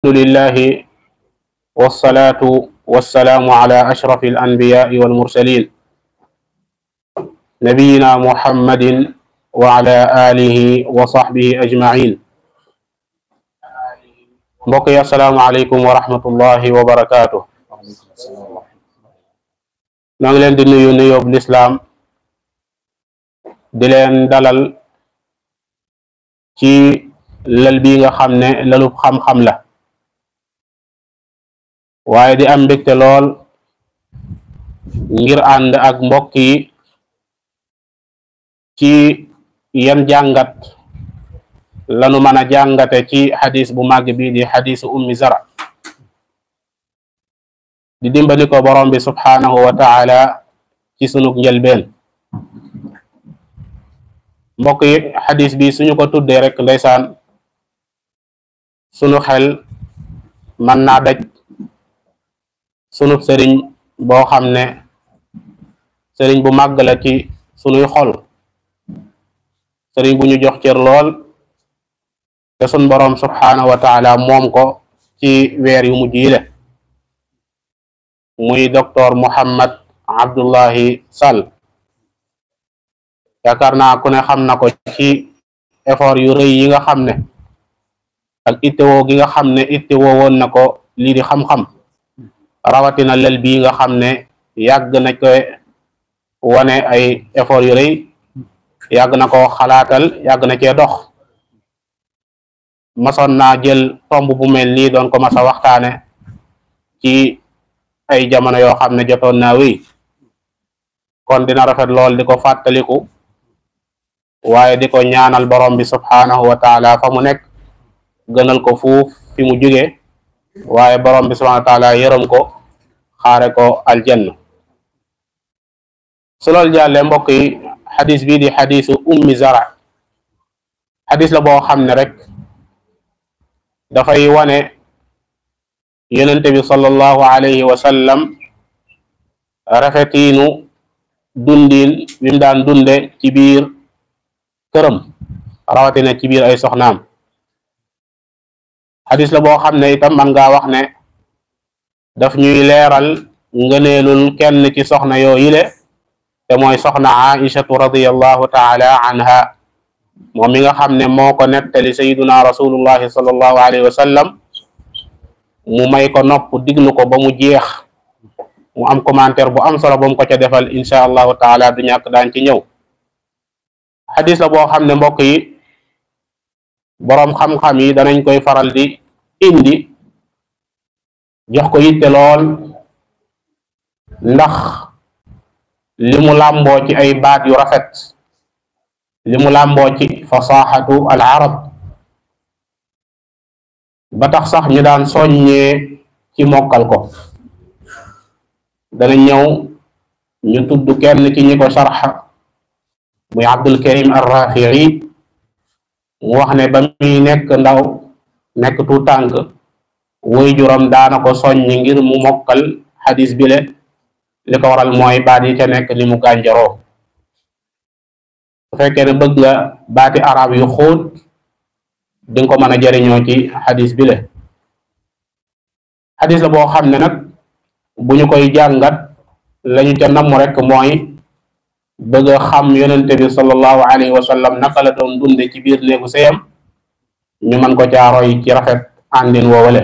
الحمد لله والصلاة والسلام على أشرف الأنبياء والمرسلين نبينا محمد وعلى آله وصحبه أجمعين. mbokk yi assalaamu aleykum wa rahmatullahi wa barakaatu. noo ngi leen di nuyu nuyoob lislaam di leen dalal ci lal bi nga xam ne lalub xam-xam la, waaye di am mbégte lool ngir ànd ak mbokk yi ci yan jàngat lanu mën a jàngate ci xadis bu màgg bii di xadisu ummi zara, di dimbali ko borom bi subhaanahu wa taala ci sunug njëlbeen. mbokk yi xadis bi suñu ko tuddee rek ndeysaan sunu xel mën naa daj sunub sëriñ boo xam ne sëriñ bu màgg la ci sunuy xol, sëriñ bu ñu jox cër lool te sun borom subhaanahu wa taala moom ko ci weer yu mujj yi le, muy docteur Mouhammad Abdullahi Sall. yaakaar naa ku ne xam na ko ci effort yu rëy yi nga xam ne ak ittewoo gi nga xam ne ittewoo woon na ko lii di xam-xam, rawatina lël bii nga xam ne yàgg na ko wane ay effort yu rëy, yàgg na ko xalaatal, yàgg na cee dox. masoon naa jël tomb bu mel nii doon ko masa waxtaane ci ay jamono yoo xam ne jotoon naa wéy, kon dina rafet lool di ko fàttaliku, waaye di ko ñaanal borom bi subhaanahu wa taala fa mu nekk gënal ko fuuf fi mu jóge, waaye borom bi subhaanahu wa taala yërëm ko xaare ko aljanna. su loolu jàllee mbokk yi, xadis bii di xadisu ummi zara xadis la boo xam ne rek dafay wane yonente bi sallallahu alayhi wa sallam rafetiinu dundin bi mu daan dunde ci biir këram, rawatina ci biir ay soxnaam. xadis la boo xam ne itam man ngaa wax ne daf ñuy leeral ngëneelul kenn ci soxna yoo yile, te mooy soxna aishatu radiyallahu taala anha, moom mi nga xam ne moo ko nettali sayyiduna rasulullahi sallallahu alayhi wa sallam, mu may ko nopp diglu ko ba mu jeex, mu am commentaire bu am solo ba mu ko ca defal, insha allahu taala du ñàkk daan ci ñëw. xadis la boo xam ne mbokk yi boroom xam-xam yi danañ koy faral di indi jox ko yitte lool, ndax li mu làmboo ci ay baat yu rafet, li mu làmboo ci fasaxatu al arab, ba tax sax ñu daan soññee ci mokkal ko. dana ñëw ñu tudd kenn ci ñi ko sharxa muy Abdul Karim ar-Rafi'i, mu wax ne ba muy nekk ndaw, nekk tu tànk, woy juram daana ko soññi ngir mu mokkal xadis bi le, li ko waral mooy baat yi ca nekk ni mu gànjaroo. su fekkee ne bëgg nga baati arab yu xóot di nga ko mën a jëriñoo ci xadis bi le. xadis la boo xam ne nag bu ñu koy jàngat lañu ca namm rek mooy bëgg a xam yonente bi sallallahu alayhi wa sallam naka la doon dunde ci biir néegu sëyam, ñu mën ko caaroy ci rafet àndin woowale.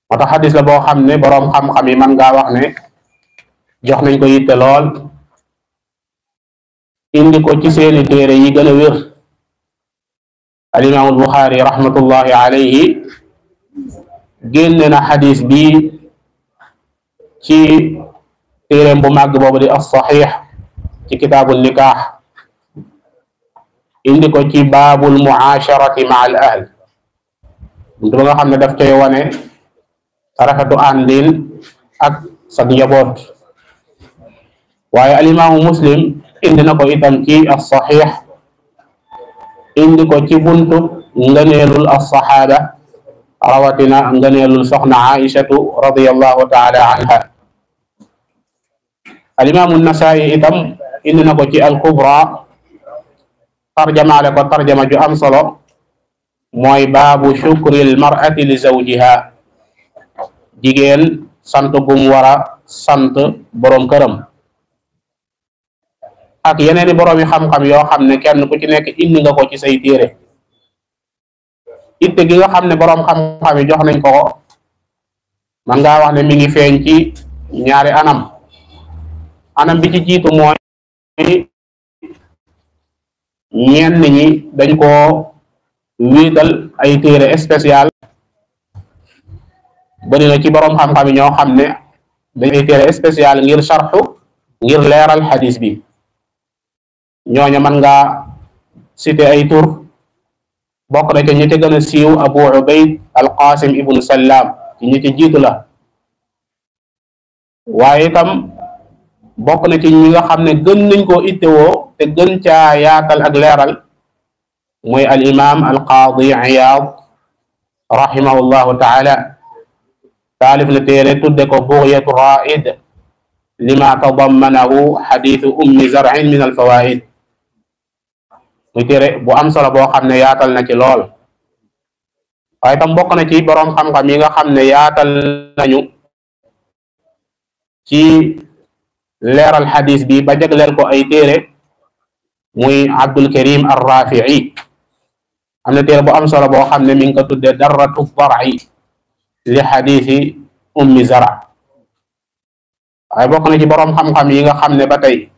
moo tax xadis la boo xam ne boroom xam-xam yi mën ngaa wax ne jox nañ ko yitte lool, indi ko ci seeni téere yi gën a wér. alimaamul Buxaari rahmatullahi alayhi génne na xadis bi ci téereem bu màgg boobu di as-saxiix ci kitaabu nikaax, indi ko ci baabul muasharati ma al ahl, buntu ba nga xam ne daf koy wane rafetu àndin ak sa njaboot. waaye alimaamu Muslim indi na ko itam ci as-saxiix, indi ko ci buntu ngëneelul as-saxaaba, rawatina ngëneelul soxna aishatu radiyallahu taala anha. alimaamu Nasaa'i itam indi na ko ci al-kubra, tarjamaale ko tarjama ju am solo, mooy baabu shukril mar'ati li zawjiha, jigéen sant gum war a sant boroom këram. ak yeneeni boroom yi xam-xam yoo xam ne kenn ku ci nekk indi nga ko ci say téere. itte gi nga xam ne boroom xam-xam yi jox nañ ko man ngaa wax ne mi ngi feeñ ci ñaari anam bi ci jiitu mooy ñenn ñi dañ koo wiital ay téere spécial. bari na ci boroom xam-xam yi ñoo xam ne dañ ay téere spécial ngir sarxu ngir leeral xadis bi. ñooña man nga cité ay tur, bokk na ci ñi ci gën a siiw Abu Ubayd al-Qasim ibnu Sallam ci ñi ci jiitu la. waaye itam bokk na ci ñi nga xam ne gën nañ koo ittewoo te gën caa yaatal ak leeral mooy al imam al qaadi Iyaad rahimahullahu taala. taalif na téere tudde ko Bughyatu Raa'id lima tadammanahu xadiisu ummi zar'in min al fawaid. muy téere bu am solo boo xam ne yaatal na ci lool. waaye tam bokk na ci boroom xam-xam yi nga xam ne yaatal nañu ci leeral xadis bi ba jagleel ko ay téere muy Abdul Karim ar-Rafi'i. am na téere bu am solo boo xam ne mi ngi ko tudde Darratu Dar'i li xadisi ummi zara. waaye bokk na ci boroom xam-xam yi nga xam ne ba tey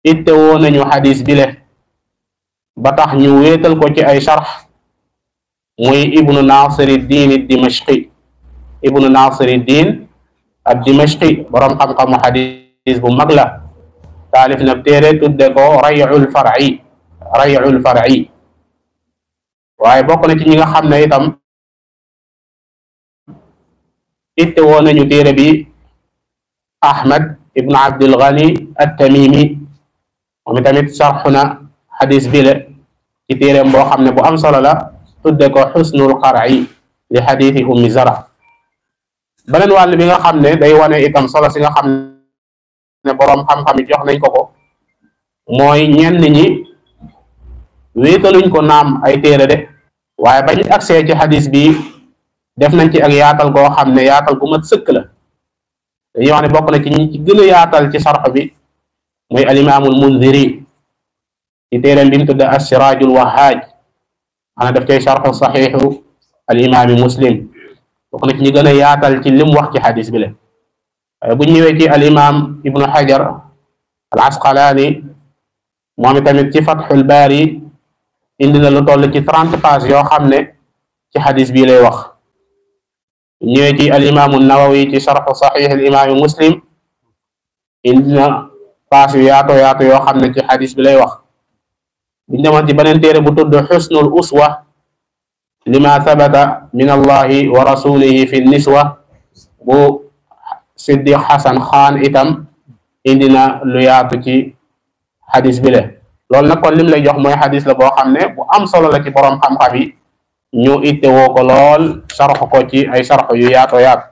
itte woo nañu xadis bi le ba tax ñu wéetal ko ci ay sharx muy ibnu Nasiruddin ad-Dimashqi. ibnu Nasiruddin ad-Dimashqi boroom xam-xamu xadis bu mag la. taalif na téere tudde ko Ray'ul Far'i. waaye bokk na ci ñi nga xam ne itam itte woo nañu téere bi Ahmad ibnu Abdul Ghani at-Tamimi. moom itamit sarxu na xadis bi le ci téereem boo xam ne bu am solo la tudde ko Xusnul Qar'i li xadisi ummi zara. beneen wàll bi nga xam ne day wane itam solo si nga xam ne boroom xam-xam yi jox nañ ko mooy ñenn ñi wéetaluñ ko naam ay téere de, waaye bañ agsee ci xadis bi def nañ ci ak yaatal goo xam ne yaatal gu mat sëkk la. dañuy wax ne bokk na ci ñi ci gën a yaatal ci sarx bi muy alimaamul Mundhiri ci téereem bi mu tudde as-Siraajul Wahhaaj. ana def cay sarxu saxiixu alimaami Muslim. bokk na ci ñi gën a yaatal ci lim wax ci xadis bi la. waaye bu ñëwee ci alimaam Ibnu Hajar al Asqalaani moom itamit ci Fathul Baari indi na lu toll ci 30 pages yoo xam ne ci xadis bii lay wax. ñëwee ci alimaamu Nawawi ci sarxu saxiix alimaami Muslim indi na pages yu yaato yoo xam ne ci xadis bi lay wax. biñ demoon ci beneen téere bu tudd Xusnul Uswa lima sabata min allahi wa rasulihi fi niswa bu Siddiq Hasan Xaan itam indi na lu yaatu ci xadis bi le. loolu nag kon lim lay jox mooy xadis la boo xam ne bu am solo la ci boroom xam-xam yi ñu itte woo ko lool sarx ko ci ay sarx yu yaato yaatu.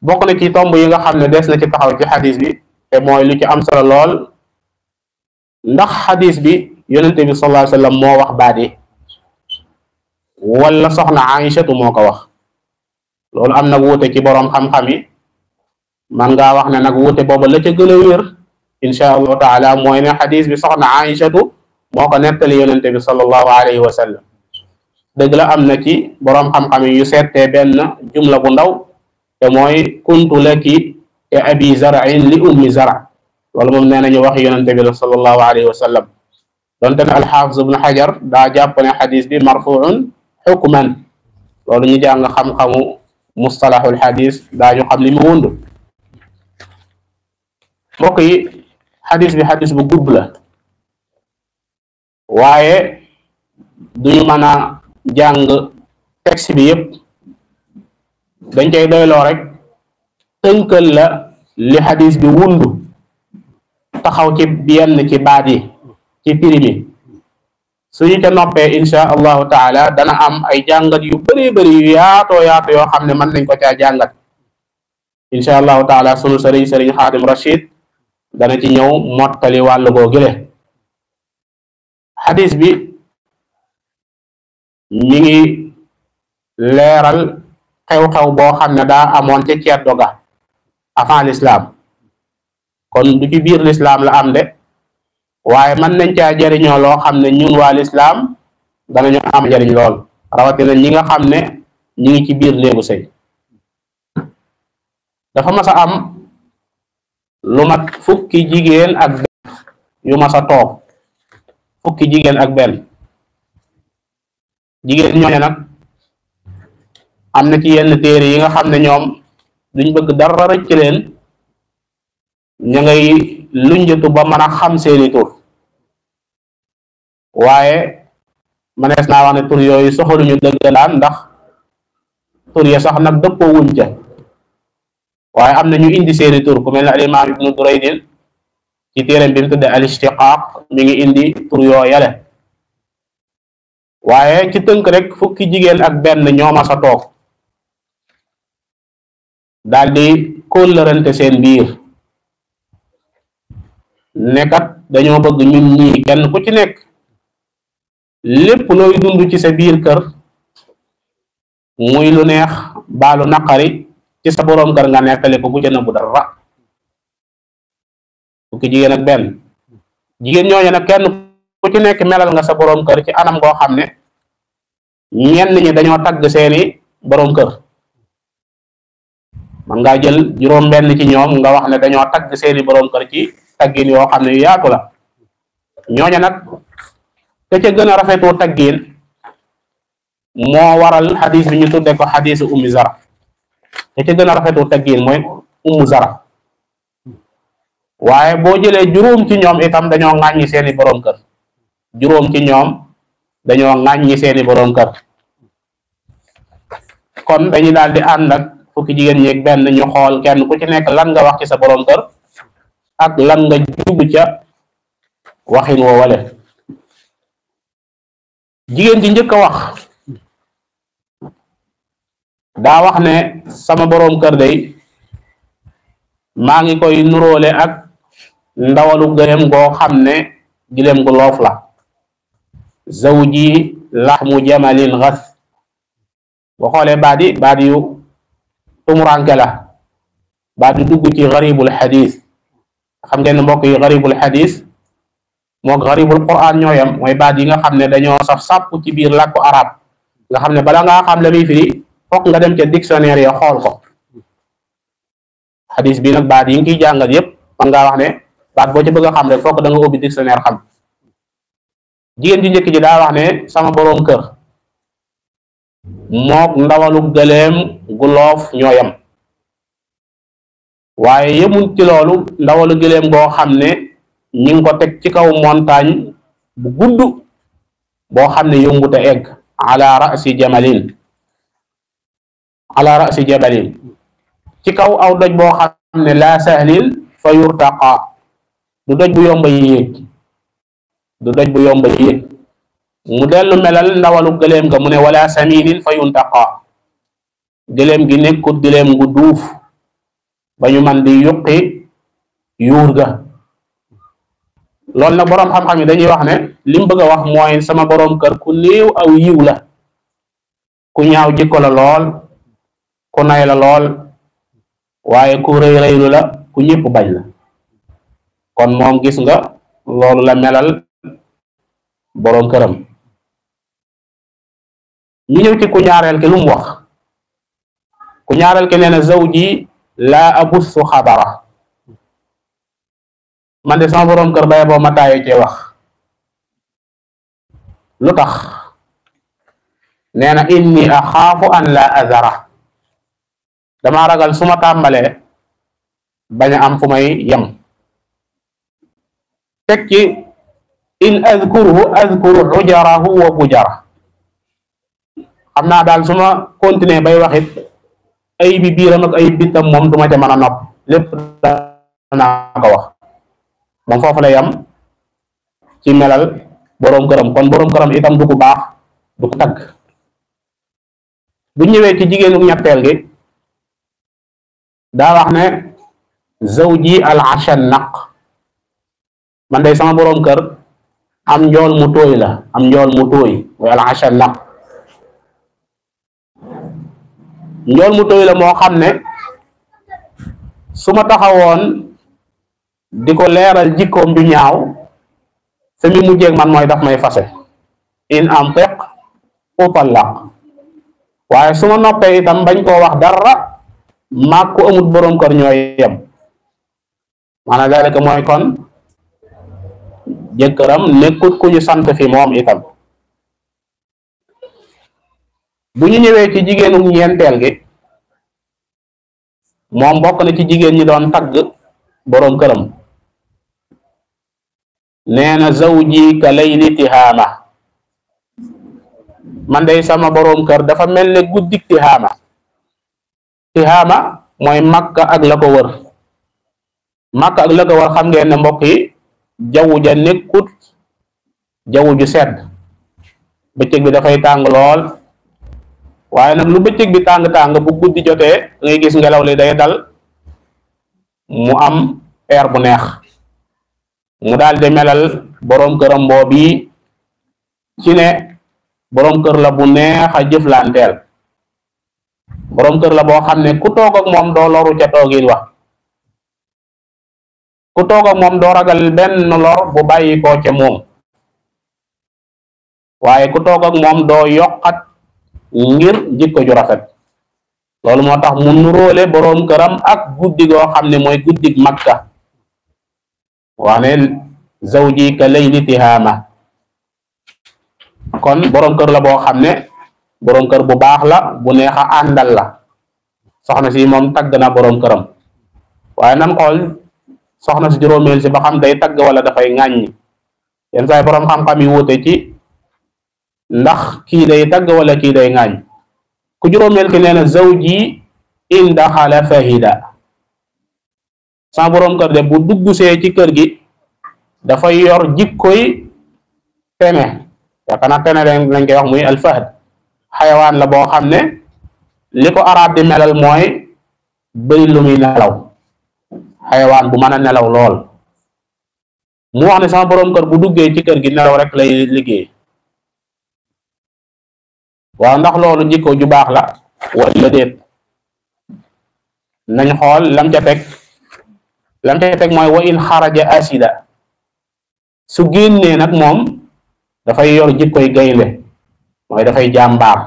bokk na ci tomb yi nga xam ne des na ci taxaw ci xadis bi te mooy lu ci am solo lool, ndax xadis bi yonente bi sallallahu alayhi wa sallam moo wax baat yi wala soxna Aïchatu moo ko wax. loolu am nag wuute ci boroom xam-xam yi. man ngaa wax ne nag wuute booba la ca gën a wér insha allahu taala mooy ne xadis bi soxna Aïchatu moo ko nettali yonente bi sallallahu alayhi wa sallam. dëgg la am na ci boroom xam-xam yi yu seetee benn jumla bu ndaw te mooy kuntu laki te abi zar'in li ummi zar'. loolu moom nee nañu wax yonente bi la sallallahu alayhi wa sallam. donte ne alxaafis ibnu Hajar daa jàpp ne xadis bi marfuun xukman. loolu ñu jàng xam-xamu mustalahul xadis daañu xam li mu wund. mbokk yi xadis bi xadis bu gudd la, waaye duñu mën a jàng texte bi yëpp. dañ koy doyloo rek tënkal la li xadis bi wund, taxaw ci yenn ci baat yi ci firi mi. suñu ca noppee insha allahu taala dana am ay jàngat yu bëree bëri yu yaatoo yoo xam ne mën nañ ko caa jàngat insha allahu taala. sunu sëriñ Xaadim Rachid dana ci ñëw mottali wàllu goo gile. xadis bi ñi ngi leeral xew-xew boo xam ne daa amoon ca ceddo ga avant l'islam kon du ci biir l'islam la am de waaye mën nañ caa jariñoo loo xam ne ñun waa l'islam danañu am jariñ lool rawatina ñi nga xam ne ñi ngi ci biir néegu sëy dafa mas a am lu mat fukki jigéen ak benn yu mas a toog fukki jigéen ak benn jigéen ñooñu nag am na ci yenn téere yi nga xam ne ñoom duñ bëgg dara rëcc leen ña ngay lunjatu ba mën a xam seeni tur waaye manees naa wax ne tur yooyu soxaluñu dëggalaan ndax tur ya sax nag dëppoo wuñ ca waaye am na ñu indi seeni tur ku mel ne al imam ibnu Duraydin ci téereem bi mu tudde al ishtiqaq mi ngi indi tur yoo yale waaye ci tënk rek fukki jigéen ak benn ñoo ma sa toog daal di kóllërante seen biir nekkat dañoo bëgg ñun ñii kenn ku ci nekk lépp looy dund ci sa biir kër muy lu neex baalu naqari ci sa boroom kër nga nekkale ko bu ca nëbbu dara fukki jigéen ak benn jigéen ñooñu nag kenn ku ci nekk melal nga sa boroom kër ci anam goo xam ne ñenn ñi dañoo tagg seeni boroom kër man ngaa jël juróom benn ci ñoom nga wax ne dañoo tagg seeni boroom kër ci taggin yoo xam ne yu yaatu la ñooñu nag te ca gën a rafetoo taggin moo waral xadis bi ñu tudde ko xadisu ummi zara te ca gën a rafetoo taggin mooy ummu zara waaye boo jëlee juróom ci ñoom itam dañoo ŋàññi seeni boroom kër juróom ci ñoom dañoo ŋàññi seeni boroom kër kon dañuy daal di ànd ak fukki jigéen ñeeg benn ñu xool kenn ku ci nekk lan nga wax ci sa boroom kër ak lan nga jub ca waxin woo wale jigéen ji njëkk a wax daa wax ne sama boroom kër day maa ngi koy nuróole ak ndawalu gëléem goo xam ne giléem gu loof la zawji laxmu jamalin gas boo xoolee baat yu tumuranke la baat yu dugg ci garibul xadis xam ngeen ne mbokk yi garibul xadis moo garibul quran ñooyam mooy baat yi nga xam ne dañoo saf sàpp ci biir làkku arab nga xam ne bala ngaa xam la muy firi fokk nga dem ca dictionnaire ya xool ko xadis bi nag baat yi nga kiy jàngat yépp man ngaa wax ne baat boo ci bëgg a xam rek fokk da nga ubbi dictionnaire xam jigéen ji njëkk ji daa wax ne sama boroom kër mook ndawalu gëléem gu loof ñooyam waaye yemul ci loolu ndawalu gëléem goo xam ne ñi ngi ko teg ci kaw montagne bu gudd boo xam ne yombut a egg ala rasi jabalin ci kaw aw doj boo xam ne la sahlin fa yurtaqa du doj bu yomba yéeg mu dellu melal ndawalu gëléem ga mu ne wala saminin fa yuntaqa gëléem gi nekkut gëléem gu duuf ba ñu man di yuqi yuur ga loolu nag boroom xam-xam yi dañuy wax ne lim bëgg a wax mooy sama boroom kër ku néew aw yiw la ku ñaaw jikko la lool ku nay la lool waaye ku rëy rëylu la ku ñëpp bañ la kon moom gis nga loolu la melal boroom këram ñu ñëw ci ku ñaareel ki lu mu wax ku ñaareel ki nee na zawji laa abussu xabara man de sama boroom kër baye boo ma taaye cee wax lu tax nee na inni axaafu an la azara dama ragal su ma tàmbalee bañ a am fu may yem teg ci in azkuruhu azkuru xujarahu wa bujara xam naa daal su ma continuer bay waxit ay bi biiram ak ay bitam moom duma ca mën a nopp lépp danaa ko wax moom foofu la yam ci melal boroom këram kon boroom këram itam du ko baax du ko tagg bu ñëwee ci jigéenu ñetteel gi daa wax ne zawji al ashannaq man day sama boroom kër am njool mu tooy la am njool mu tooy mooy al ashannaq njool mu tooy la moo xam ne su ma taxawoon di ko leeral jikkoom ju ñaaw fi mu mujjeeg man mooy daf may fase in antiq utallaq waaye su ma noppee itam bañ koo wax dara maag ko amut boroom kër ñooy yem maanaam dalika mooy kon jëkkëram nekkut ku ñu sant fi moom itam. bu ñu ñëwee ci jigéenu ñeenteel gi moom bokk na ci jigéen ñi doon tagg boroom këram nee na zawji ka layli tihaama man day sama boroom kër dafa mel ne guddik tihaama tihaama mooy Makka ak la ko wër Makka ak la ko wër xam ngeen ne mbokk yi jaww ja nekkut jaww ju sedd bëccëg bi dafay tàng lool waaye nag lu bëccëg bi tàng-tàng bu guddi jotee ngay gis ngelaw li day dal mu am air bu neex mu daal di melal boroom këram boobu ci ne boroom kër la bu neex a jëflanteel boroom kër la boo xam ne ku toog ak moom doo loru ca toogin wax ku toog ak moom doo ragal benn lor bu bàyyi koo ca moom waaye ku toog ak moom doo yokkat ngir jikko ju rafet loolu moo tax mu nuróole boroom këram ak guddi goo xam ne mooy guddig Makka wax ne zawji ka layli tihaama kon boroom kër la boo xam ne boroom kër bu baax la bu neex a àndal la soxna si moom tagg na boroom këram waaye nan xool soxna si juróomeel si ba xam day tagg wala dafay ŋàññi yenn saay boroom xam-xam yi wuute ci ndax kii day tagg wala kii day ŋaañ ku juróomeel ki nee na zawji in daxala fahida sa boroom kër de bu duggusee ci kër gi dafay yor jikkoy tene yaakaar naa tene lañ koy wax muy alfahd xayawaan la boo xam ne li ko arab di melal mooy bëri lu muy nelaw xayawaan bu mën a nelaw lool mu wax ne sama boroom kër bu duggee ci kër gi nelaw rek lay liggéey waaw ndax loolu jikko ju baax la wala déet nañ xool lam ca teg mooy wa in xaraja asida su génnee nag moom dafay yor jikkoy gaynde mooy dafay jàmbaar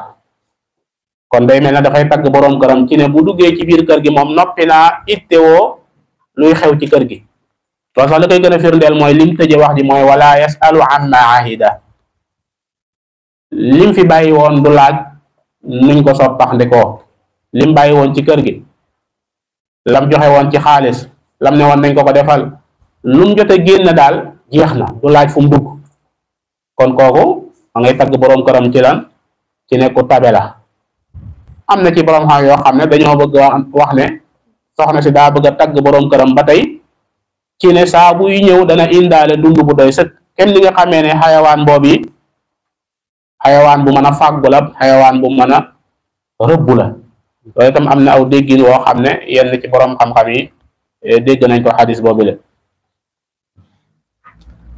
kon day mel ne dafay tagg boroom këram ci ne bu duggee ci biir kër gi moom noppi naa ittewoo luy xew ci kër gi loolu sax la koy gën a firndeel mooy lim tëje wax ji mooy wala yasalu amma ahida lim fi bàyyi woon du laaj nuñ ko soppaxndikoo lim bàyyi woon ci kër gi lam joxe woon ci xaalis lam ne woon nañ ko ko defal lum jote génn daal jeex na du laaj fu mu dugg kon kooku ma ngay tagg boroom këram ci lan ci nekku tabe la am na ci boroom xam yoo xam ne dañoo bëgg wax ne soxna si daa bëgg a tagg boroom këram ba tey ci ne saa buy ñëw dana indaale dund bu doy sëkk kenn li nga xamee ne xayawaan boobu yi xayawaan bu mën a fàggu la xayawaan bu mën a rëbbu la loolu itam am na aw déggin woo xam ne yenn ci boroom xam-xam yi dégg nañ ko xadis boobu la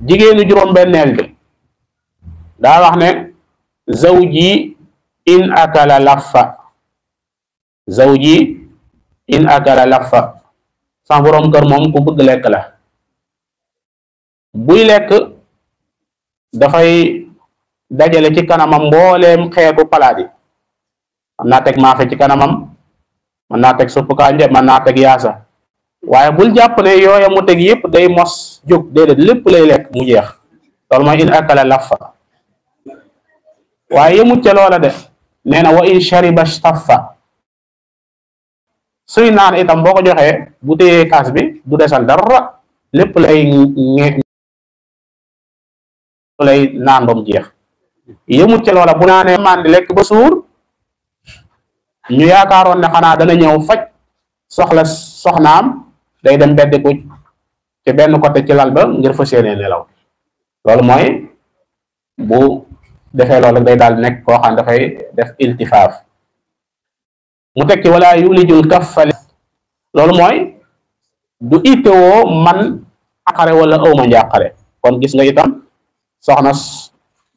jigéenu juróom-benneel bi daa wax ne zawji in akala laffa zawji in akala laffa sa boroom kër moom ku bëgg lekk la buy lekk dafay dajale ci kanamam mbooleem xeetu palaat yi mën naa teg maafe ci kanamam mën naa teg supp kànja mën naa teg yaasa waaye bul jàpp ne yooya mu teg yépp day mos jóg déedéet lépp lay lekk mu jeex loolu mooy in akala laffa waaye yemut ca loola de nee na wa in shariba staffa suy naan itam boo ko joxee bu téyee kaas bi du desal dara lépp lay naan ba mu jeex yemut ca loola bu naanee mandi lekk ba suur ñu yaakaaroon ne xanaa dana ñëw faj soxnaam day dem beddiku ci benn côté ci lal ba ngir fas yéene nelaw loolu mooy bu defee loolu day daal nekk koo xam dafay def iltifaaf mu teg ci wala yulijul kaffale loolu mooy du itewoo man xare wala awma njàqare kon gis nga itam soxna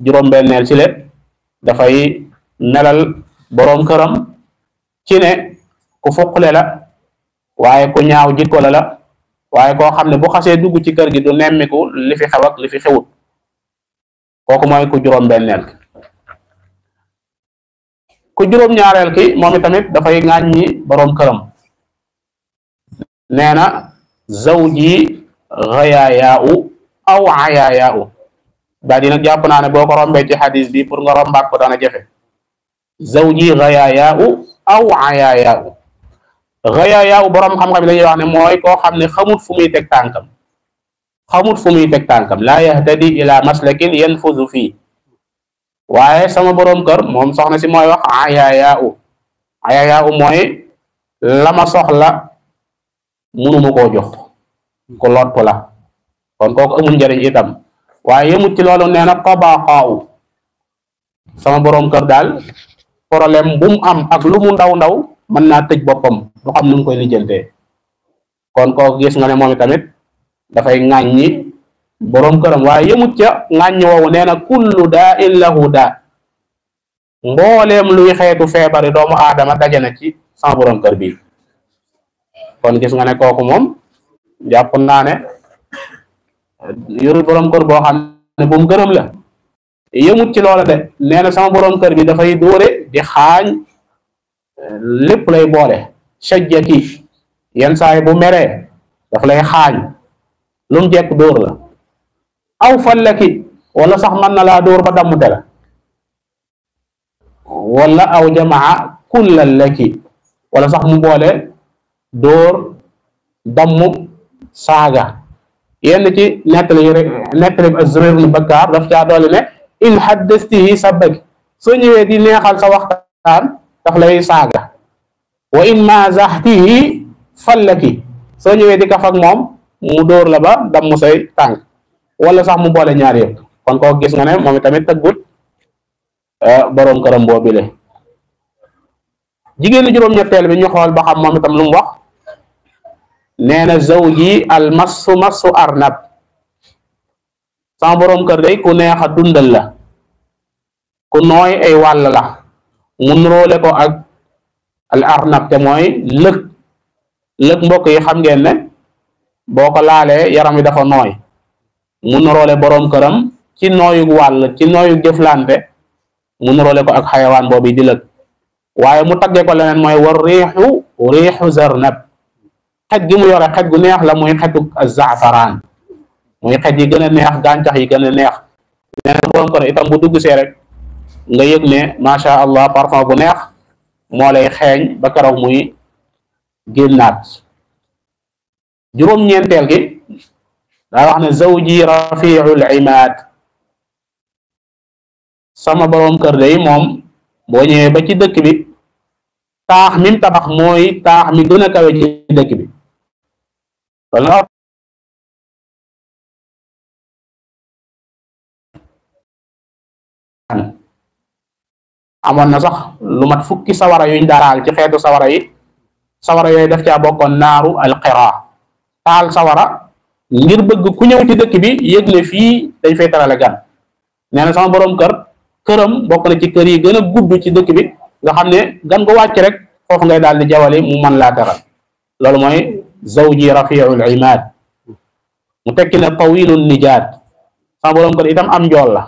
juróom-benneel ci le dafay melal boroom këram ci ne ku fuqle la waaye ku ñaaw jikko la waaye koo xam ne bu xasee dugg ci kër gi du nemmiku li fi xew ak li fi xewut kooku mooy ku juróom-benneel ki ku juróom-ñaareel ki moom itamit dafay ŋàññi boroom këram nee na zawji ghayayaa'u aw ayayaa'u daal di nag jàpp naa ne boo ko rombee ci xadis bi pour nga rombaat ko dana jafe zawji ghayayaa'u aw ayayaa'u ghayayaa'u boroom xam-xam yi dañuy wax ne mooy koo xam ne xamut fu muy teg tànkam laa yahtadi ila maslakin yanfudu fii waaye sama boroom kër moom soxna si mooy wax ayayaa'u mooy la ma soxla munuma koo jox ku lottu la kon kooku amul njëriñ itam waaye yemut ci loolu nee na tabaqaaw sama boroom kër daal problème bu mu am ak lu mu ndaw mën naa tëj boppam du xam nu mu koy lijjantee kon kooku gis nga ne moom tamit dafay ŋàññi boroom këram waaye yemut ca ŋàññi woowu nee na kullu daa in lahu daa mbooleem luy xeetu feebari doomu aadama daje na ci sama boroom kër bi kon gis nga ne kooku moom jàpp naa ne yorul boroom kër boo xam ne bu mu gërëm la yëmut ci loola de nee na sama boroom kër bi dafay dóore di xaañ lépp lay boole sajjati yenn saay bu meree daf lay xaañ lu mu jekk dóor la aw fallaki wala sax mën na laa dóor ba dammute la wala aw jamaa kullal laki wala sax mu boole dóor dammu saaga yenn ci nettali Az-Zubayr ibn Bakkaar daf caa doole ne in haddastihi sabbaki soo ñëwee di neexal sa waxtaan daf lay saaga wa in mazahtihi fallaki soo ñëwee di kaf ak moom mu dóor la ba dammu say tànk wala sax mu boole ñaar yëpp kon koo gis nga ne moom tamit tëggut boroom këram boobile jigéenu juróom-ñetteel bi ñu xool ba xam moom itam lu mu wax nee na zawji al massu arnab sama boroom kër day ku neex a dundal la ku nooy ay wàll la mu nuróole ko ak al arnab te mooy lëg mbokk yi xam ngeen ne boo ko laalee yaram wi dafa nooy mu nuróole boroom këram ci nooyu wàll ci nooyu jëflante mu nuróole ko ak xayawaan boobu di lëg waaye mu taggee ko leneen mooy war riixu zarnab xet gi mu yore xet gu neex la muy xetu zaafaraan muy xet yi gën a neex gàncax yi gën a neex nee na boroom kër itam bu dugg see rek nga yëg ne macha allah parfum bu neex moo lay xeeñ ba keroog muy génnaat juróom-ñeenteel gi daa wax ne zawji rafiul imaad sama boroom kër day moom boo ñëwee ba ci dëkk bi taax mi mu tabax mooy taax mi gën a kawe ci dëkk bi loolu amoon na sax lu mat fukki sawara yuñ daaraal ci xeetu sawara yi sawara yooyu def caa bokkoon naaru alqira taal sawara ngir bëgg ku ñëw ci dëkk bi yëg ne fii dañ fay terale gan nee na sama boroom këram bokk na ci kër yi gën a gudd ci dëkk bi nga xam ne gan ko wàcc rek foofu ngay daal di jawali mu mën laa teral loolu mooy zawji rafiul imaad mu tekki ne tawilun nijaat sama boroom kër itam am njool la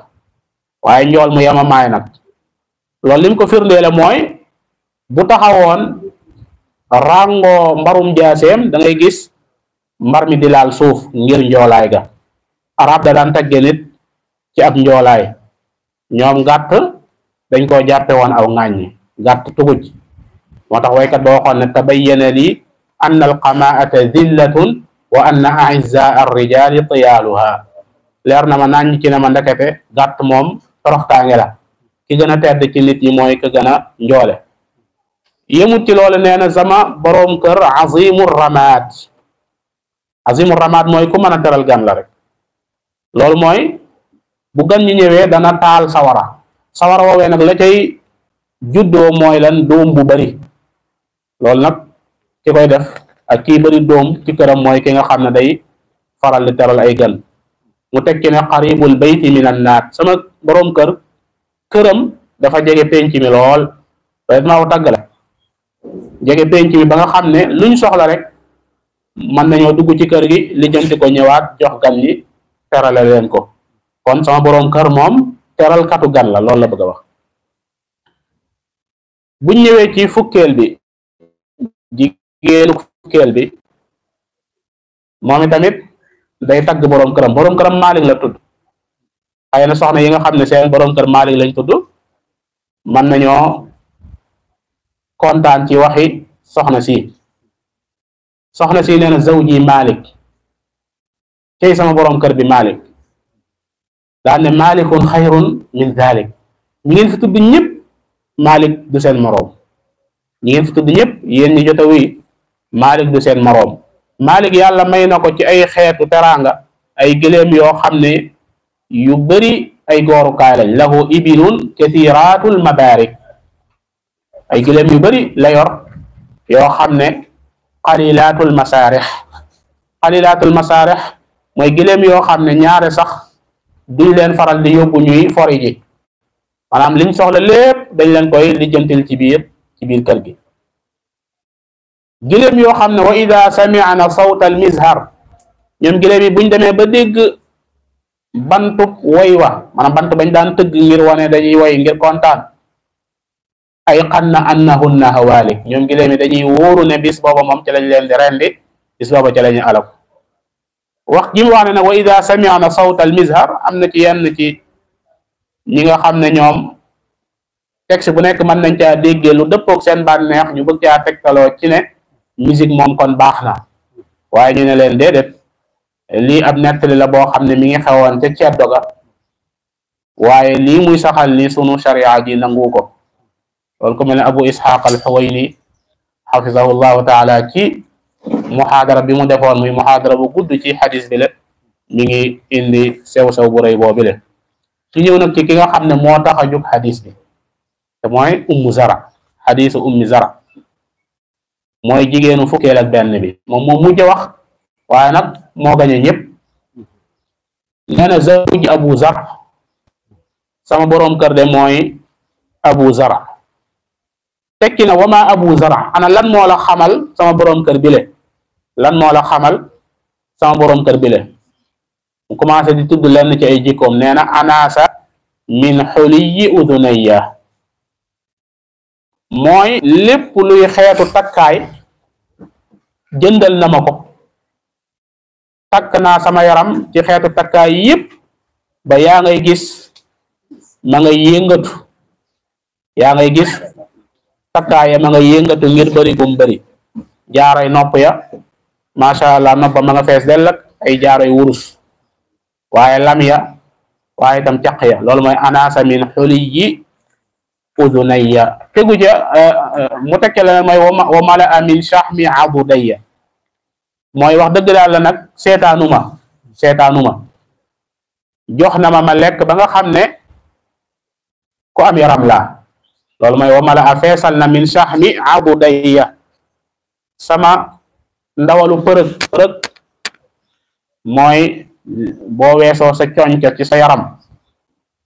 waaye njool mu yama maay nag loolu lim ko firndeele mooy bu taxawoon rango mbarum jaaseem da ngay gis mbar mi di laal suuf ngir njoolaay ga arab da daan tagge nit ci ab njoolaay ñoom gàtt dañ koo jàppe woon aw ŋàññi gàtt tuguj moo tax waykat ba waxoon ne tabayyana li anna alqamaata dillatun wa anna aizza arrijali tiyaaluha leer na ma nañ ci ne ma ndekete gàtt moom toroxtaange la ki gën a tedd ci nit yi mooy ka gën a njoole yëmut ci loolu nee na sama boroom kër azimu ramaad mooy ku mën a teral gan la rek loolu mooy bu gan ñi ñëwee dana taal sawara woowee nag la cay juddoo mooy lan doom bu bari loolu nag ki koy def ak kii bari doom ci këram mooy ki nga xam ne day faral di teral ay gan mu teg ci ne qaribul bayti min an naat sama boroom këram dafa jege penc mi lool loolu maa ko tàggale jege penc bi ba nga xam ne luñ soxla rek mën nañoo dugg ci kër gi lijjanti ko ñëwaat jox gan ñi terale leen ko kon sama boroom kër moom teral katu gan la loolu la bëgg a wax. buñ ñëwee ci fukkeel bi jigéenu fukkeel bi moom itamit day tagg boroom këram Maalik la tudd xëy na soxna yi nga xam ne seen boroom kër Maalik lañ tudd mën nañoo kontaan ci waxi soxna si nee na zawji Maalik tey sama boroom kër bi Maalik daan ne Maalikun xayrun min dalik ñi ngeen fi tudd ñëpp Maalik du seen moroom ñi ngeen fi tudd ñëpp yéen ñi jot a wuy Maalik du seen moroom Maalik yàlla may na ko ci ay xeetu teraanga ay gëléem yoo xam ne yu bari ay goorukaay lañ lahu ibilun kathiratul mabarik ay gëléem yu bari la yor yoo xam ne xalilatul masaarix mooy gëléem yoo xam ne ñaare sax duñ leen faral di yóbbu ñuy fori ji maanaam liñ soxla lépp dañ leen koy lijjantil ci biir kër gi gëléem yoo xam ne wa ida sami'na sawta al mizhar ñoom gëléem yi buñ demee ba dégg bantub woy wa maanaam bant bañ daan tëgg ngir wane dañuy woy ngir kontaan ay xanna annahunna hawaalik ñoom gëléem yi dañuy wóoru ne bis booba moom ci lañ leen di rendi bis booba ci lañu alak wax gi mu wax ne nag wa ida sami'na sawta al mizhar am na ci yenn ci ñi nga xam ne ñoom texte bu nekk mën nañ caa déggee lu dëppook seen bànneex ñu bëgg caa tegtaloo ci ne musique moom kon baax na waaye ñu ne leen déedéet lii ab nettali la boo xam ne mi ngi xewoon ca ceddo ga waaye lii muy saxal ni sunu sharia ji nangu ko loolu ko mel ne Abu Ishaq al-Huwayni xafizahu llahu taala ci muhaadara bi mu defoon muy muhaadara bu gudd ci xadis bi la mi ngi indi sew-sew bu rëy boobi le ci ñëw nag ci ki nga xam ne moo tax a jóg xadis bi te mooy ummu zara xadisu ummi zara mooy jigéenu fukkeel ak benn bi moom moo mujj wax waaye nag moo gañe ñëpp nee na zawji abu zara sama boroom kër de mooy abu zara tekki na wama abu zara ana lan moo la xamal sama boroom kër bile lan moo la xamal sama boroom kër bile mu commencé di tudd lenn ci ay jikkoom nee na anaasa min xuliyi udunayya mooy lépp luy xeetu takkaay jëndal na ma ko takk naa sama yaram ci xeetu takkaay yépp ba yaa ngay gis ma ngay yëngatu yaa ngay gis takkaay ma ngay yëngatu ngir bari gum bari jaaray nopp ya masha Allah nopp ma nga fees dell ak ay jaaray wurus waaye lam ya waaye itam caq ya loolu mooy anaasa min xuliyi udunayya tegu ja mu tekke la mooy wa mala min shahmi abudayya mooy wax dëgg daal la nag seetaanuma jox na ma lekk ba nga xam ne ku am yaram laa loolu mooy wa mala feesal na min shahmi abudayya sama ndawalu përëg mooy boo weesoo sa coñca ci sa yaram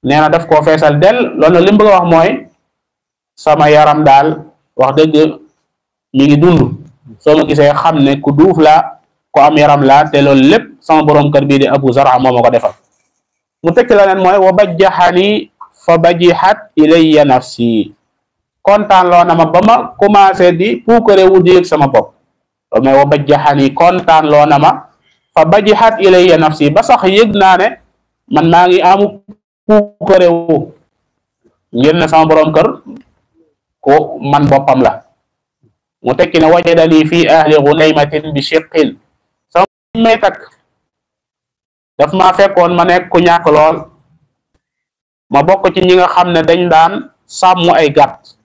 nee na daf koo feesal del loolu nag li mu bëgg a wax mooy sama yaram daal wax dëgg mi ngi dund soo ma gisee xam ne ku duuf la ku am yaram la te loolu lépp sama boroom kër bii di Abu Zara moo ma ko defal mu tekki la nen mooy wa bajjaxani fa bajihat ilayya nafsi kontaan loo na ma ba ma commencé di puukare wu di sama bopp loolu mooy wa bajjaxani kontaan loo na ma fa bajihat ilayya nafsi ba sax yëg naa ne man maa ngi amu puukare wu ngir ne sama boroom kër ko man boppam la mu tekki ne wajadani fi ahli gunaymatin bi shiqqin sama may takk daf maa fekkoon ma nekk ku ñàkk lool ma bokk ci ñi nga xam ne dañ daan sàmm ay gàtt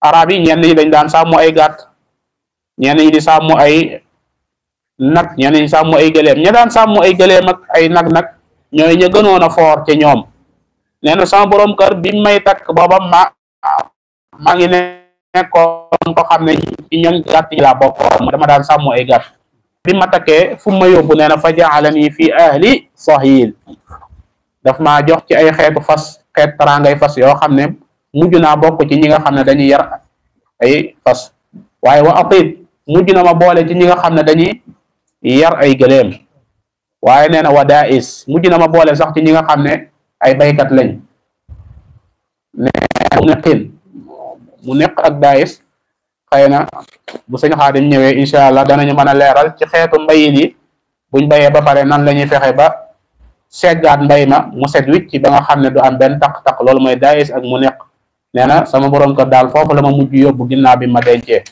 arab yi ñenn ñi dañ daan sàmm ay gàtt ñenn ñi di sàmm ay nag ñenn ñi sàmm ay gëléem ña daan sàmm ay gëléem ak ay nag ñooy ña gënoon a foor ci ñoom nee na sama boroom kër bi may takk booba maa ngi nekkoon ko xam ne ci ñoom gàtt yi laa bokkoon dama daan sàmm ay gàtt bi ma takkee fu ma yóbbu nee na fa ja'alani fi ahli sahil daf maa jox ci ay xeetu fas xeet tarangay fas yoo xam ne mujj naa bokk ci ñi nga xam ne dañuy yar ay fas waaye wa atit mujj na ma boole ci ñi nga xam ne dañuy yar ay gëléem waaye nee na wa daais mujj na ma boole sax ci ñi nga xam ne ay baykat lañ mu neq ak daais xëy na bu sëñ Xaadim ñëwee incha allah danañu mën a leeral ci xeetu mbayin yi buñ bayee ba pare nan la ñuy fexe ba seggaat mbay ma mu set wicc ci ba nga xam ne du am benn taq-taq loolu mooy daais ak mu neq nee na sama borom kër daal foofu la ma mujj yóbbu ginnaaw bi ma dencee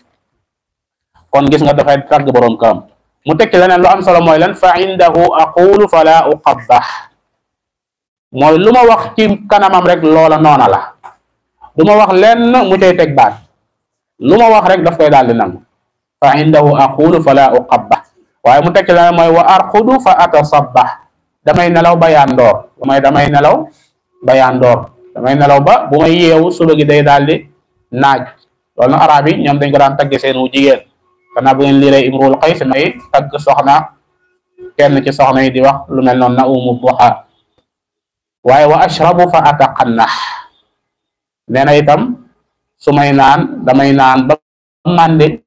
kon gis nga dafay tàgg borom këram mu tekki leneen lu am solo mooy lan fa indahu aqulu fala uqabbah mooy lu ma wax ci kanamam rek loola noona la du ma wax lenn mu cay teg baat lu ma wax rek daf koy daal di nangu fa indahu aqulu fala uqabbah waaye mu tekki leneen mooy wa arqudu fa atasabbah damay nelaw ba yandoor damay nelaw ba yandoor damay nelaw ba bu may yeewu suba gi day daal di naaj loolu na arab yi ñoom dañ ko daan tagge seen wu jigéen xanaa bu ngeen liiree imrul qays may tagg soxna kenn ci soxna yi di wax lu mel noonu na umu duha waaye wa ashrabu fa ataqannax nee na itam su may naan damay naan ba màndi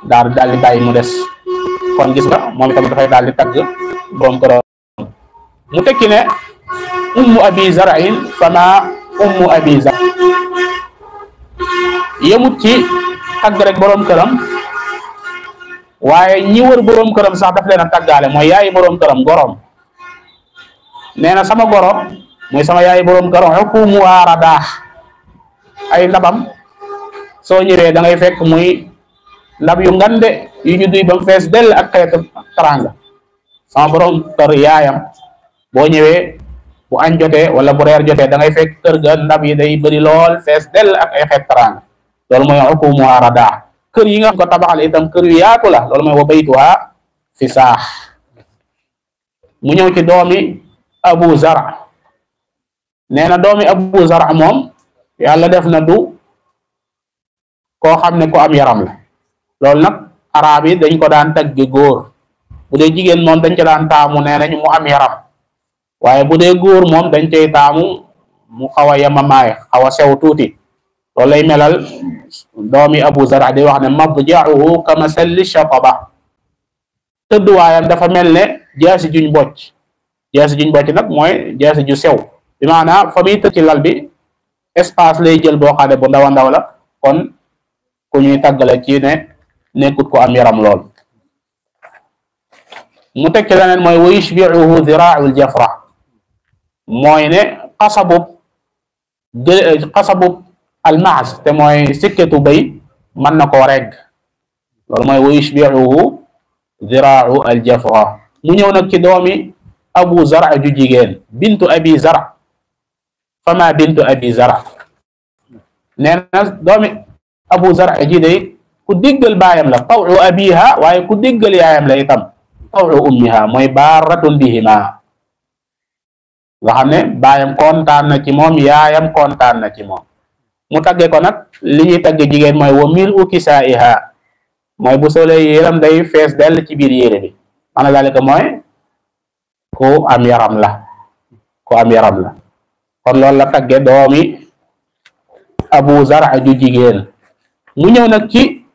daal di bàyyi mu des kon gis nga moom itam dafay daal di tagg borom këram mu tekki ne ummu abi zar'in fama ummu abi zar yemut ci tagg rek borom këram waaye ñi wër borom këram sax daf leen a taggaale mooy yaayi borom këram gorom nee na sama gorom mooy sama yaayi borom këram xukumu waaradaax ay ndabam soo ñëwee da ngay fekk muy ndab yu ngande yu ñu duy ba mu fees dell ak xeetu taranga sama borom kër yaayam boo ñëwee bu añ jotee wala bu reer jotee da ngay fekk kër ga ndab yi day bëri lool fees dell ak ay xeet taranga loolu mooy xukumu aradaa kër yi nga ko tabaxal itam kër yu yaatu la loolu mooy wa baytuha fi saax mu ñëw ci doomi abu zara nee na doomi abu zara moom yàlla def na du koo xam ne ko am yaram la loolu nag arab yi dañ ko daan tagge góor bu dee jigéen moom dañ ca daan taamu nee nañ mu am yaram waaye bu dee góor moom dañ cay taamu mu xaw a yemamaay xaw a sew tuuti loolu lay melal doomi abu zara di wax ne madja'uhu kamasalli shataba tëdduwaayam dafa mel ne jaasi juñ bocc nag mooy jaasi ju sew bi maanaam fa muy tëdd ci lal bi espace lay jël boo xam ne bu ndaw a ndaw la kon ku ñuy tàggale ci ne nekkut ko am yaram lool mu tekki leneen mooy wa yushbi'uhu dhira'ul jafra mooy ne xasabub almaas te mooy sikketu bay mën na koo regg loolu mooy wa yushbi'uhu dhira'u aljafra mu ñëw nag ci doomi abu zara ju jigéen bintu abi zara fama bintu abi zara nee na doomi abu zara ji day ku diggal baayam la taw'u abiha waaye ku diggal yaayam la itam taw'u ummiha mooy baaratun bihima nga xam ne baayam kontaan na ci moom yaayam kontaan na ci moom mu tagge ko nag li ñuy tagge jigéen mooy wa mil u kisaiha mooy bu solee yéram day fees dell ci biir yére bi maanaam dalika mooy ku am yaram la kon loolu la tagge doomi abu zara ju jigéen mu ñëw nag ci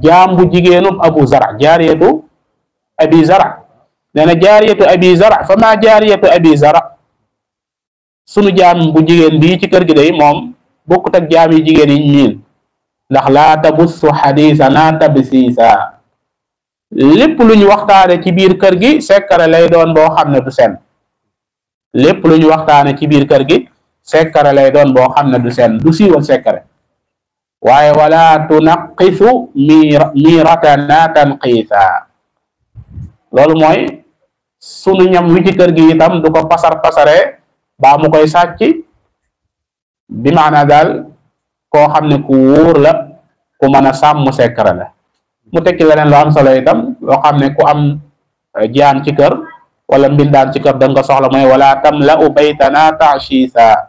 jaam bu jigéenub abu zara jaariyatu abi zara nee na jaariyatu abi zara fa ma jaariyatu abi zara sunu jaam bu jigéen bii ci kër gi day moom bokkut ak jaam yi jigéen yi ñiin ndax laa tabussu xadiisana tabsiisa lépp lu ñu waxtaane ci biir kër gi sekkare lay doon boo xam ne du sen lépp lu ñu waxtaane ci biir kër gi sekkare lay doon boo xam ne du sen du siiwal sekkare waaye wala tunaqisu miratana tanqiisa loolu mooy sunu ñam wi ci kër gi itam du ko pasare baa mu koy sàcc bi maana daal koo xam ne ku wóor la ku mën a sàmm sekkare la mu tekki leneen lu am solo itam loo xam ne ku am jaan ci kër wala mbindaan ci kër da nga soxla mooy wala tamla'u baytana ta'shisa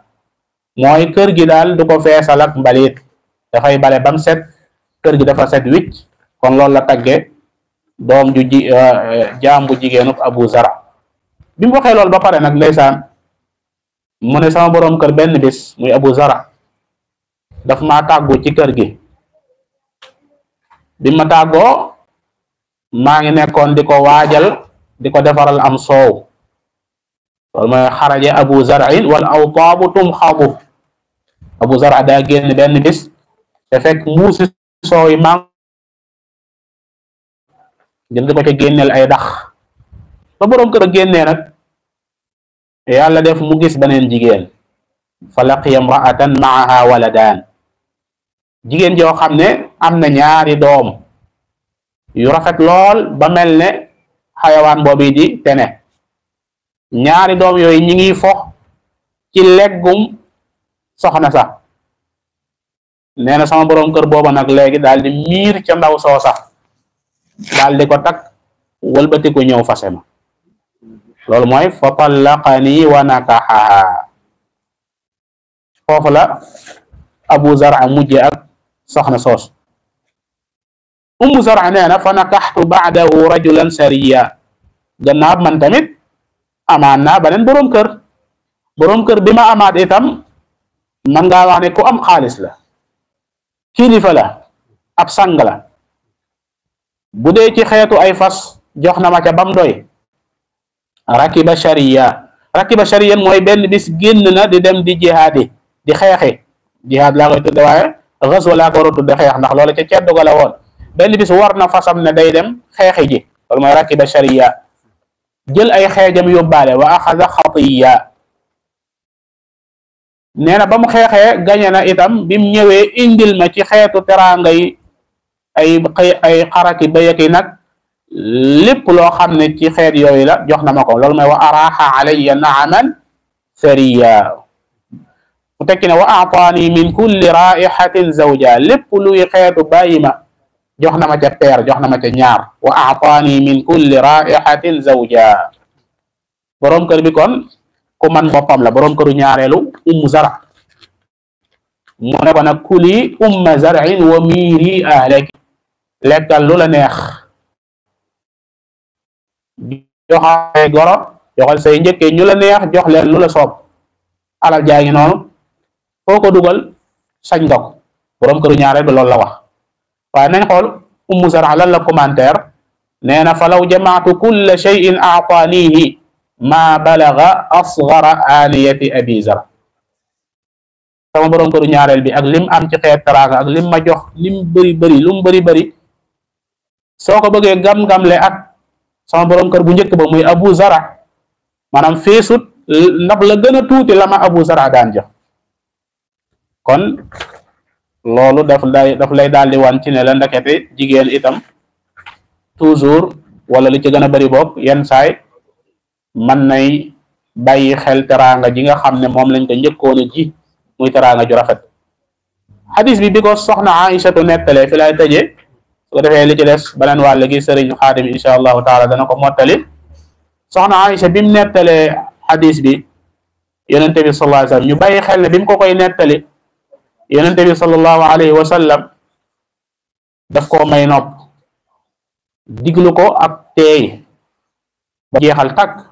mooy kër gi daal du ko feesal ak mbalit dafay bale bam set kër gi dafa set wicc kon loolu la tagge doom ju jaam bu jigéenub abu zara bi mu waxee loolu ba pare nag ndeysaan mu ne sama boroom kër benn bis muy abu zara daf maa tàggu ci kër gi bi ma tàggoo maa ngi nekkoon di ko waajal di ko defaral am soow loolu mooy xaraja abu zar'in wal awtaabu tumxadu abu zar'a daa génn benn bis te fekk mbuusi soow yi maa jël di ko ca génneel ay dax ba boroom kër a génnee nag yàlla def mu gis beneen jigéen fa laqiya imra'atan ma'aha waladaan jigéen joo xam ne am na ñaari doom yu rafet lool ba mel ne xayawaan boobu di tene ñaari doom yooyu ñi ngi fox ci leggum soxna sax nee na sama boroom kër booba nag léegi daal di miir ca ndaw soo sax daal di ko takk wëlbatiku ñëw fase ma loolu mooy fa tallaqani wa nakaxaha foofu la abu zar'a mujje ak soxna soos ummu zar'a nee na fa nakaxtu ba'dahu rajulan sariya gannaaw man tamit amaan naa beneen boroom kër bi ma amaat itam man ngaa wax ne ku am xaalis la kilifa la ab sang la bu dee ci xeetu ay fas jox na ma ca bam doy rakiba shariyan mooy benn bis génn na di dem di jihaadi di xeexi jihaad laa koy tudde waaye ghazwa laa ko war a tudde xeex ndax loolu ca ceddu ga la woon benn bis war na fasam ne day dem xeexi ji loolu mooy rakiba shariya jël ay xeejam yóbbaale wa axada xatiya nee na ba mu xeexee gañe na itam bi mu ñëwee indil ma ci xeetu teraanga yi ay xaraki bayaki nag lépp loo xam ne ci xeet yooyu la jox na ma ko loolu mooy wa araxa alayya naaman sariya mu tekki ne wa aataani min kulli raihatin zawja lépp luy xeetu bàyyi ma jox na ma ca peer jox na ma ca ñaar wa aataani min kulli raihatin zawja boroom kër bi kon ku man boppam la boroom këru ñaareelu ummu zara mu ne ko nag kuli umma zar'in wa miiri ahlaki lekkal lu la neex joxal goro joxal say njëkkee ñu la neex jox leen lu la soob alal jaa ngi noonu foo ko dugal sañ nga ko boroom këru ñaareel bi loolu la wax waaye nañ xool ummu zara lan la commentaire nee na fa law jamaatu kulla shay'in a'taanihi ma balaga asgara aaniyati abi zara sama boroom këru ñaareel bi ak lim am ci xeet teraanga ak lim ma jox lim bëri lu mu bëri soo ko bëggee gam-gamle ak sama boroom kër bu njëkk ba muy abu zara maanaam feesut ndax la gën a tuuti la ma abu zara daan jox kon loolu daf lay daal di wan ci ne la ndekete jigéen itam toujours wala li ci gën a bëri bopp yenn saay man nay bàyyi xel teraanga ji nga xam ne moom lañ ko njëkkoon a ji muy teraanga ju rafet xadis bi ko soxna Aïchatu nettalee fi lay tëjee su ko defee li ci des beneen wàll gi sëriñ Xaadim insha allahu taala dana ko mottali soxna Aïcha bi mu nettalee xadis bi yonente bi sallallahu alayhi wa sallam ñu bàyyi xel ne bi mu ko koy nettali yonente bi sallallahu alayhi wa sallam daf koo may nopp diglu ko ak teey ba jeexal takk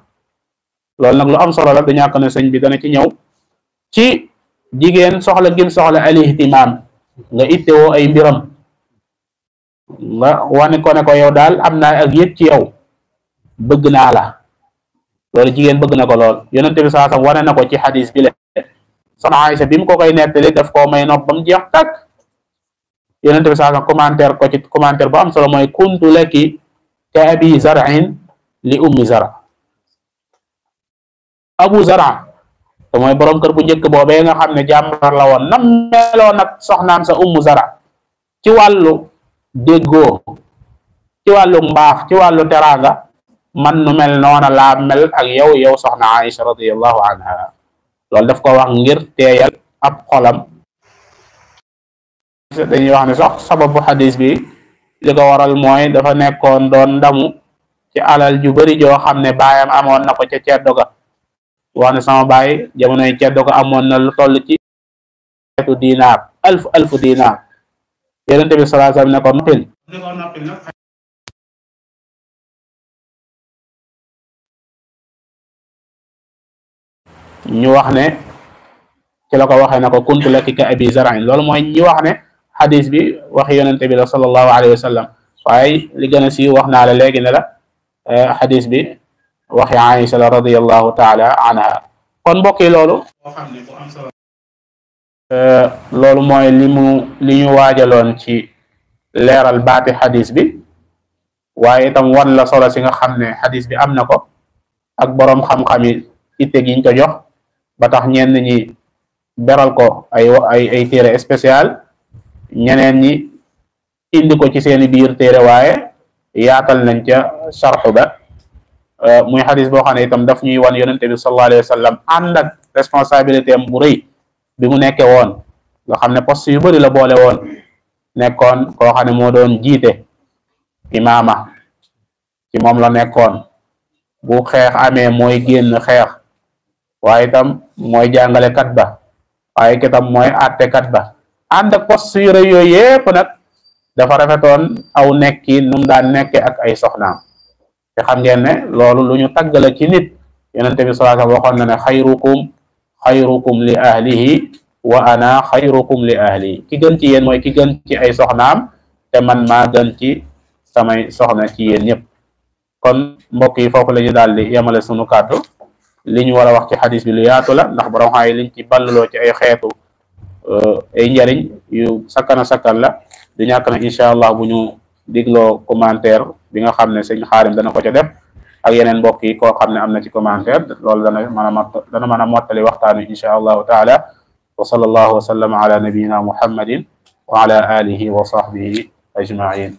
loolu nag lu am solo la du ñàkk ne sëñ bi dana ci ñëw ci jigéen soxla gim soxla al ihtimam nga ittewoo ay mbiram nga wane ko ne ko yow daal am naa ak yëg ci yow bëgg naa la loolu jigéen bëgg na ko lool yonente bi saa sam wane na ko ci xadis bi le soxna Aysa bi mu ko koy nettali daf koo may nopp ba mu jeex takk yonente bi saa sam commentaire ko ci commentaire bu am solo mooy kuntu laki ka abi zar'in li ummi zara abu zara te mooy boroom kër bu njëkk boobee nga xam ne jàmbar la woon nam meloo nag soxnaam sa ummu zara ci wàllu déggoo ci wàllu mbaax ci wàllu teraanga man nu mel noona laa mel ak yow soxna Aïcha radiyallahu anha loolu daf ko wax ngir teeyal ab xolam dañuy wax ne sax sababu xadis bi li ko waral mooy dafa nekkoon doon ndamu ci alal ju bari joo xam ne baayam amoon na ko ca ceddo ga wax ne sama baay jamonoy ceddo ko amoon na lu toll ci xeetu dinaar alfu dinaar yonente bi sallallahu alayhi wasallam ne ko noppil ñu wax ne ci la ko waxee ne ko kuntu laki ka abi zar'in loolu mooy ñi wax ne xadis bi waxi yonente bi la sallallahu alayhi wa sallam waaye li gën a siiw wax naa la léegi ne la xadis bi waxi Aïcha la radiyallahu taala anha kon mbokk yi loolu moo xam ne bu am solo loolu mooy li ñu waajaloon ci leeral baati xadis bi waaye itam wan la solo si nga xam ne xadis bi am na ko ak boroom xam-xam yi itte giñ ko jox ba tax ñenn ñi beral ko ay téere spécial ñeneen ñi indi ko ci seeni biir téere waaye yaatal nañ ca sarxu ba muy xadis boo xam ne itam daf ñuy wan yonente bi sallallahu alayhi wa sallam ànd ak responsabilité am bu rëy bi mu nekkee woon nga xam ne poste yu bëri la boole woon nekkoon koo xam ne moo doon jiite imaama ci moom la nekkoon bu xeex amee mooy génn xeex waaye itam mooy jàngalekat ba waaye itam mooy àttekat ba ànd ak poste yu rëy yooyu yépp nag dafa rafetoon aw nekki nu mu daan nekke ak ay soxnaam te xam ngeen ne loolu lu ñu taggale ci nit yonente bi sallallahu alayhi wa sallam waxoon na ne xayrukum li ahlihi wa ana xayrukum li ahli ki gën ci yéen mooy ki gën ci ay soxnaam te man maa gën ci samay soxna ci yéen ñëpp kon mbokk yi foofu la ñu daal di yemale sunu kàddu li ñu war a wax ci xadis bi lu yaatu la ndax borom xam yi liñ ci balluloo ci ay xeetu ay njariñ yu sakkana sakkan la du ñàkk na incha allah bu ñu digloo commentaire bi nga xam ne sëñ Xaarim dana ko ca def ak yeneen mbokk yi koo xam ne am na ci commentaire loolu dana mën a mottali waxtaan wi incha allahu taala wa sallallahu wa sallam ala nabiyina muhammadin wa ala alihi wa sahbihi ajmain